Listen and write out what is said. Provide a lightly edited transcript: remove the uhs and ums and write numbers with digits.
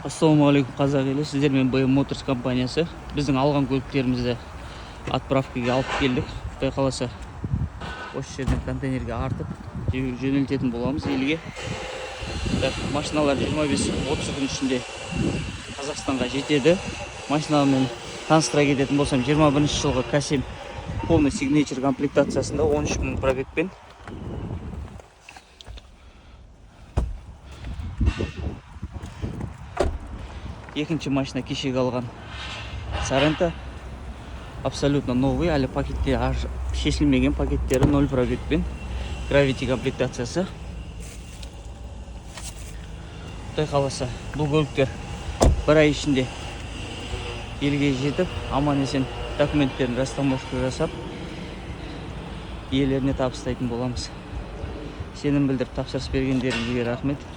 Ассалаумағалейкум, қазақ елі! Сіздермен BM Motors компаниясы. Біздің алған көліктерімізді отправкаға алып келдік. Құдай қаласа, осы жерден контейнерге артып жөнелтетін боламыз елге. Так, машиналар 25-30 күн ішінде Қазақстанға жетеді. Машинамен таныстыра кететін болсам, 21 жылғы К7, полный Signature комплектациясында, 13 мың пробегпен. Екінші машина кешегі алған Соренто, абсолютно новый, әлі пакетте шешілмеген пакеттері, 0 пробегпен, Gravity комплектациясы. Құдай қаласа, бұл көліктер бір ай ішінде елге жетіп, аман есен документтерін растаможка жасап, иелеріне табыстайтын боламыз. Сенім білдіріп, тапсырыс бергендеріңізге рахмет.